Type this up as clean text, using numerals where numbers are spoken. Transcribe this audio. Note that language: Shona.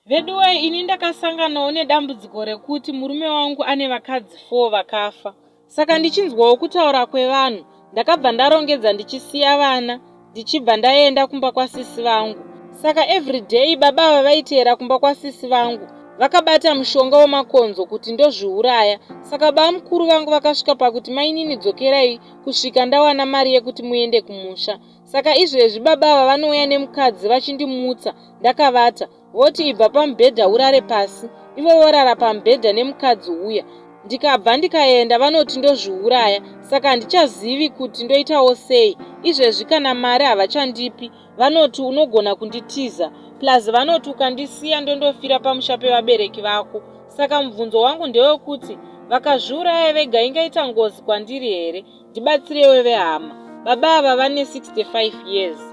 Veduwee ini ndakasanganawo nedambudziko rekuti murume wangu ane vakadzi 4 vakafa. Saka ndichinzwawo kutaura kwevanhu ndakabva ndarongedza ndichisiya vana ndichibva ndaenda kumba kwasisi vangu. Saka everyday baba ava vaiteera kumba kwasisi vangu vakabata mushonga wemakonzo kuti ndozviuraya. Saka bamukuru vangu vakasvika pakuti mainini dzokerai kusvika ndawana mari yekuti muende kumusha. Saka izvezvi baba ava vanouya nemukadzi vachindimutsa ndakavata voti ibva pamubhedha urare pasi ivo vorara pamubhedha nemukadzi uya ndikabva ndikaenda vanoti ndozviuraya saka handichazivi kuti ndoitawo sei izvezvi kana mari havachandipi vanoti unogona kunditiza plus vanoti ukandisiya ndondofira pamusha pevabereki vako saka mubvunzo wangu ndewekuti vakazviuraya vega ingaita ngozi kwandiri here ndibatsirewe vehama baba ava vane 65 years.